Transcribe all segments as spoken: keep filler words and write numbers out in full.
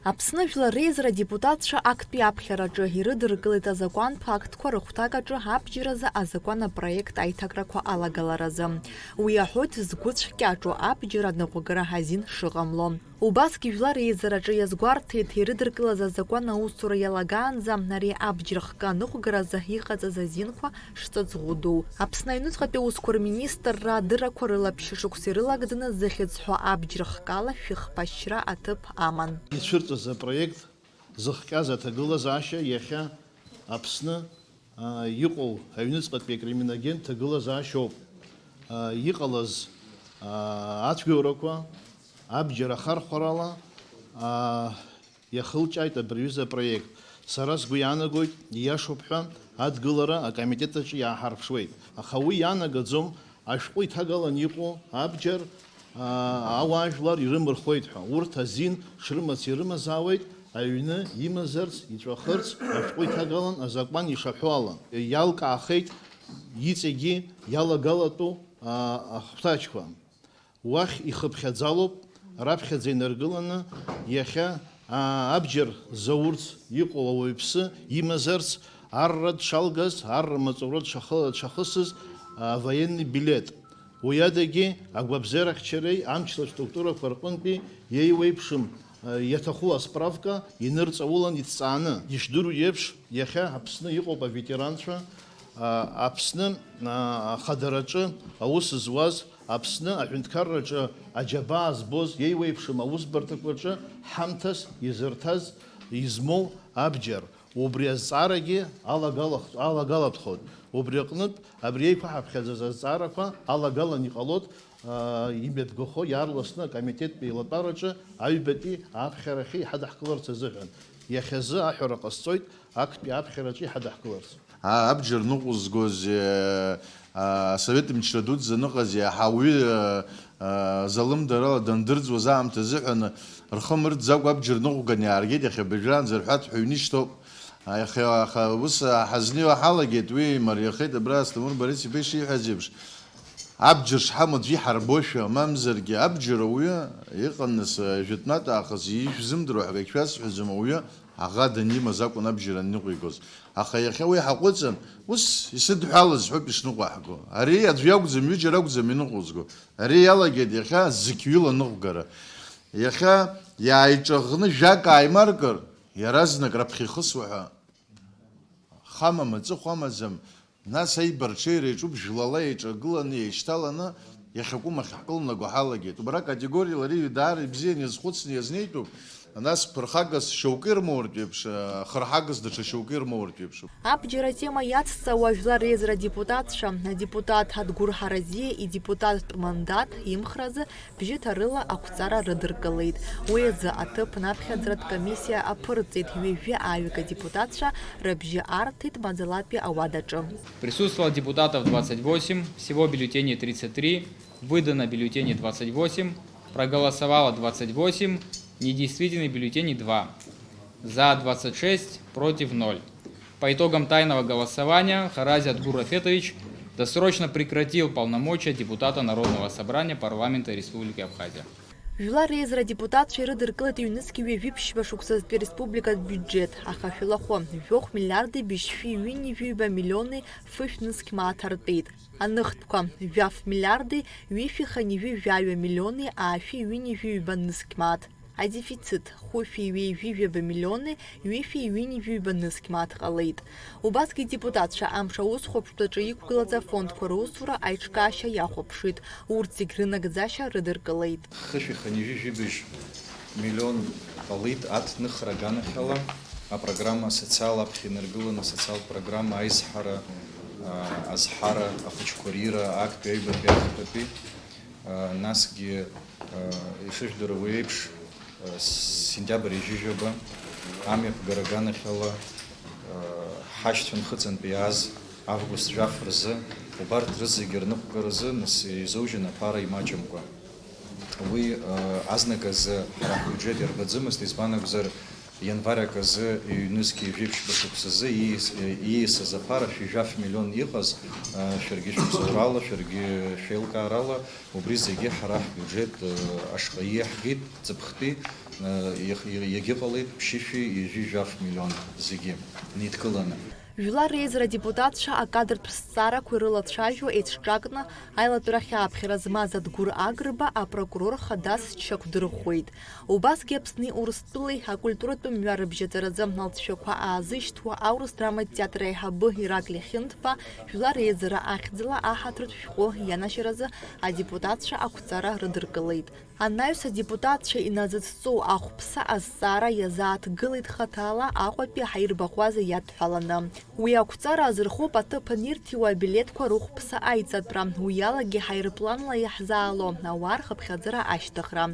Аԥсны Жәлар Реизара адепутатцәа актәи аԥхьараҿы ирыдыркылеит азакәантә актқәа рыхәҭак аҿы абџьар азы азакәан апроект аиҭакрақәа алагаларазы. Уи аҳәоит згәы цәкьаҿу абџьар аныҟәгара азин шыҟамло. Убасгьы Жәлар Реизараҿы иазгәарҭеит, ирыдыркылаз азакәан аусура иалагаанӡа ари абџьар хкы аныҟәгаразы иҟаҵаз азинқәа шҵаҵӷәы ду. Аԥсны аҩныҵҟатәи аусқәа рминистрра адыррақәа рылаԥш шықәса ирылагӡаны зыхьӡ ҳәо абџьар хкала шәыхԥашьра аҭыԥ аман. Ицәырҵыз апроект зыхҟьаз аҭагылазаашьа иахьа Аԥсны, а, иҟоу аҩныҵҟатәи акриминогентә ҭагылазаашьоуп. А, иҟалаз, а, ацәгьоурақәа абџьар ахархәарала, а, иахылҿиааит абри аҩыза апроект. Сара сгәы иаанагоит, ииашоуп ҳәа адгылара акомитет аҿы иааҳарԥшуеит. Аха уи иаанагаӡом ашәҟәы иҭагалан иҟоу абџьар, аа, ауаажәлар ирымырхуеит ҳәа. Урҭ азин шрымац ирымазаауеит, аҩны имазарц, иҵәахырц ашәҟәы иҭагалан азакәан ишаҳәо ала. Иалкаахеит иҵегьы иалагалатәу, аа, ахәҭаҷқәа. Уахь ихыԥхьаӡалоуп, раԥхьаӡа инаргыланы, иахьа, аа, абџьар заурц иҟоу ауаҩԥсы имазарц, арра дшалгаз, арра маҵура дшахы-, дшахысыз, аа, военный билет. Уи адагьы, агәабзиарахьчареи амчра структурақәа рҟынтәи иеиуеиԥшым, аа, иаҭаху асправка инырҵаулан иҭҵааны. Ишдыру еиԥш, иахьа Аԥсны иҟоуп аветеранцәа, аа, Аԥсны, аа, ахадараҿы аус зуаз, Аԥсны аҳәынҭқарраҿы аџьабаа збоз, иеиуеиԥшым аусбарҭақәа рҿы ҳамҭас изырҭаз, измоу абџьар, убри азҵаарагьы алагалахт-, алагалатәхоит. Убри аҟнытә, абри еиқәаҳаԥхьаӡаз азҵаарақәа алагалан иҟалоит, аа, имҩаԥгахо иаарласны акомитеттә еилатәараҿы аҩбатәи аԥхьарахьы иҳадаҳкыларц азыҳәан. Иахьазы аҳәара ҟасҵоит актәи аԥхьараҿы иҳадаҳкыларц. А, абџьар ныҟәызгоз, е, а, асовет мчра дуӡӡа аныҟаз еиҳа ауаҩы, а, а, залымдарала дандырӡуаз аамҭа азыҳәан, рхы мырӡӡакәа абџьар ныҟәганы иааргеит, иахьа абыржәраанӡа рҳәаҭҳәа аҩны ишьҭоуп. А, иахьа, аха ус, а, ҳазнеиуа ҳалагеит, уи имариахеит, абра Асҭамыр Борис-иԥа ишиҳәаз еиԥш. Абџьар шҳамоу аӡәы иҳарбошәа, мамзаргьы абџьар ауаҩы иҟан нас, а, жәытәнатә аахыс ишәзымдыруа ҳәа акгьы шәасҳәаӡом, ауаҩы аӷа данимаз акәын абџьар анныҟәигоз. Аха иахьа уи ҳаҟәыҵын, ус исыдҳәалаз ҳәоуп ишныҟәаҳго. Ари аӡәы иакәӡам, ҩыџьа ракәӡам иныҟәызго. Ари иалагеит иахьа зықьҩыла аныҟәгара. Иахьа иааиҿаӷны жәак ааимаркыр, иаразнак раԥхьа ихысуа ҳәа хамам, аҵыхәа амаӡам. Нас аибарҽеира иаҿуп, жәлала еиҿагыланы, еишьҭаланы, иахьакәым ахь ҳкылнаго ҳалагеит. Убра категориала ари даара ибзианы иазхәыцны иазнеитәуп. Нас ԥырхагас шьоукы ирмоуртә еиԥш, хырҳагас даҽа шьоукы ирмоуртә еиԥш. Абџьар атема иацҵауа Жәлар Реизара адепутатцәа, адепутат Адгәыр Ҳаразиа идепутаттә мандат имхразы бжьыҭарыла ақәҵара рыдыркылеит. Уи азы аҭыԥ аԥхьаӡаратә комиссиа аԥырҵеит, ҩажәи ааҩык адепутатцәа рыбжьы арҭеит маӡалатәи ауадаҿы. Присутствовало депутатов двадцать восемь, всего бюллетеней тридцать три, выдано бюллетеней двадцать восемь, проголосовало двадцать восемь, недействительных бюллетеней два. За двадцать шесть, против ноль. По итогам тайного голосования Харази Адгур Рафетович досрочно прекратил полномочия депутата Народного собрания парламента Республики Абхазия. Жәлар Реизара адепутатцәа ирыдыркылеит ҩнызқь ҩажәи ԥшьба шықәсазтәи ареспубликатә биуџьеҭ, аха шәылахәы, жәохә миллиарди быжьшәи ҩынҩажәи ҩба миллиони фышә нызқь мааҭ артәеит. Аныхтәқәа, жәаф миллиарди ҩышәи хынҩажәи жәаҩа миллиони аашәи ҩынҩажәи ҩба нызқь мааҭ. Адефицит, хәышәи ҩеижәи жәаба миллиони ҩышәи ҩынҩажәи ҩба нызқь мааҭ ҟалеит. Убасгьы адепутатцәа амш аусхәаԥштәаҿы иқәгылаз афондқәа русура аиҿкаашьа иахәаԥшит. Урҭ зегь рынагӡашьа рыдыркылеит. Хышәи хынҩажәи жәибжь миллион ҟалеит аҭныхра аганахьала апрограмма асоциал аԥхьа инаргыланы асоциалтә программа аизҳара, а, азҳара, ахәыҷқәа рира, актәи аҩбатәи ахԥатәи. Насгьы, ишыжәдыруа еиԥш, сентиабр ижәижәаба амҩаԥгара аганахьала ҳашьцәа Нхыҵынтә иааз август жәаф рзы убарҭ рызегьы рныҟәгаразы нас изоужьын аԥара имаҷымкәа. Уи, азныказ ҳара ҳбиуџьет иарбаӡомызт, избан акәзар, Ианвар аказы ҩнызқьи жәиԥшьба шықәсазы ииас-, ииасыз аԥара шәи жәаф миллион иҟаз, а, шәаргьы шәыбзоурала, шәаргьы шәеилкаарала, убри зегьы ҳара ҳбиуџьет, а, ашҟа ииаҳгеит, ҵыԥхтәи, Иах-, иагьыҟалеит ԥшьышәи ҩажәи жәаф миллион зегьы неидкыланы. Жәлар реизара адепутатцәа акадртә зҵаарақәа ирылацәажәо еиҿҿакны аилатәарахь ааԥхьара змаз Адгәыр Агрба апрокурор хадас дшьақәдырӷәӷәеит. Убасгьы Аԥсни Урыстәылеи акультуратә мҩа рыбжьаҵаразы алҵшәақәа аазышьҭуа аурыс драматә театр аиҳабы Ираклиа Хьынҭԥа жәлар реизара ахьӡала аҳаҭыртә шәҟәы ианашьаразы адепутатцәа ақәҵара рыдыркылеит. Анаҩс адепутатцәа иназыцҵоу ахәԥса азҵаара иазааҭгылеит хаҭала Аҟәатәи аҳаирбаӷәаза иадҳәаланы. Уи ақәҵара азырхоуп аҭыԥ анирҭиуа абилеҭқәа рыхәԥса аиҵатәра. Уи алагьы ҳаирпланла иаҳзаало ауаа рхыԥхьаӡара ашьҭыхра.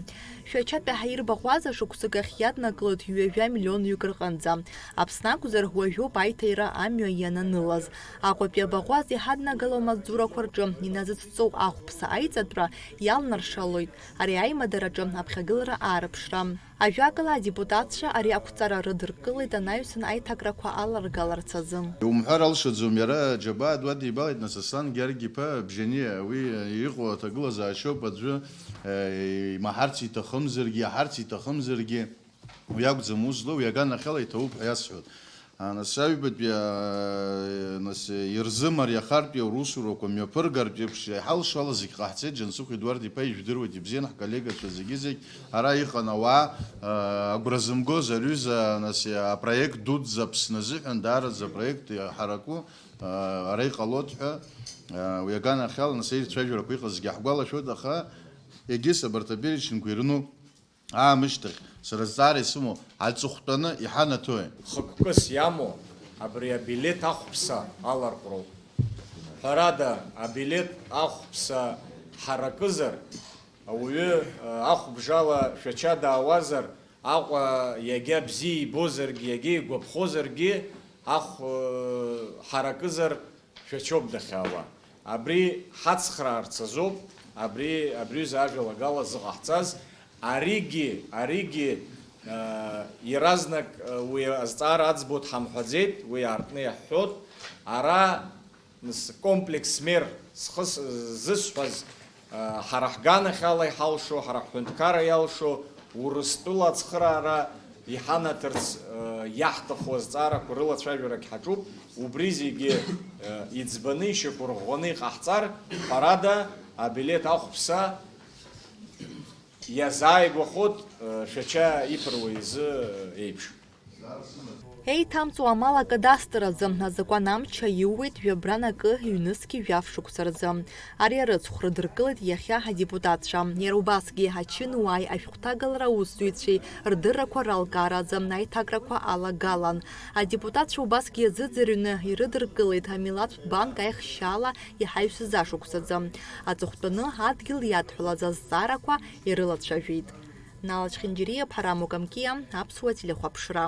Шәачатәи аҳаирбаӷәаза шықәсык ахь иаднакылоит ҩажәа миллионҩык рҟынӡа. Аԥсны акәзар, уажәоуп аиҭаира амҩа иананылаз. Аҟәатәи абаӷәаза иҳаднагало амаҵзурақәа рҿы иназыцҵоу ахәԥса аиҵатәра иалнаршалоит ари аимадараҿы аԥхьагылара аарыԥшра. Ажәакала, адепутатцәа ари ақәҵара рыдыркылеит анаҩсан аиҭакрақәа аларгаларц азы. Иумҳәар алшаӡом, иара аџьабаа ду адибалеит, нас, Аслан Гьаргь-иԥа Бжьаниа, уи иҟоу аҭагылазаашьоуп аӡәы, э, имаҳарц иҭахымзаргьы, иаҳарц иҭахымзаргьы. Уи акәӡам ус злоу, уи аганахьала иҭабуп ҳәа иасҳәоит. А, нас аҩбатәи, а, нас ирзымариахартә иара усурақәа мҩаԥыргартә еиԥш, иҳалшо ала зегь ҟаҳҵеит, Џьансыхә Едуард-иԥа, ижәдыруеит, ибзиан, ҳколлегацәа зегьы-зегь ара иҟан ауаа, а, агәра зымгоз аҩыза, нас, апроект дуӡӡа Аԥсны азыҳәан даараӡа апроект иҳараку, а, ара иҟалоит ҳәа, а, уи аганахьала, нас, ирцәажәарақәа иҟазгьы ҳгәалашәоит, аха егьыс абарҭ апереченқәа ирну аамышьҭахь, сара зҵаара исымоу, аҵыхәтәаны иҳанаҭои? Хықәкыс иамоу абри абилеҭ ахәԥса аларҟәроуп. Ҳәарада, абилеҭ ахәԥса ҳаракызар, ауаҩы, э, ахәбжала Шәача даауазар, Аҟәа иагьа бзиа ибозаргьы, иагьа игәаԥхозаргьы, ахә, э, ҳаракызар, Шәачоуп дахьаауа. Абри ҳацхраарц азоуп, абри, абри аҩыза ажәалагала зыҟаҳҵаз. Аригьы, аригьы, э, иаразнак, э, уи азҵаара аӡбо дҳамҳәаӡеит, уи аартны иаҳҳәот. Ара, с-, комплекс мер схы с-, зысҳәаз, э, ҳара ҳганахьала иҳалшо, ҳара ҳҳәынҭқарра иалшо, Урыстәыла ацхыраара иҳанаҭарц, э, иаҳҭаху азҵаарақәа рылацәажәарагь ҳаҿуп. Убри зегьы, э, иӡбаны, ишьақәырӷәӷәаны иҟаҳҵар, ҳәарада, абилеҭ ахәԥса иазааигәахоит, э, Шәача иԥыруа изы, э, еиԥш. Еиҭамҵуа амал акадастр азы азакәан амч аиуеит жәабран акы ҩнызқьи жәаф шықәса рзы. Ари арыцхә рыдыркылеит иахьа адепутатцәа. Иара убасгьы ачынуааи ашәҟәҭагалара аусзуҩцәеи рдыррақәа ралкаара азы аиҭакрақәа алагалан. Адепутатцәа убасгьы иазыӡырҩны ирыдыркылеит амилаҭтә банк аихшьаала иҳаҩсыз ашықәс азы. Аҵыхәтәаны адгьыл иадҳәалаз азҵаарақәа ирылацәажәеит. Нала Чхинџьириа, Ԥҳараму Камкиа, Аԥсуа телехәаԥшра.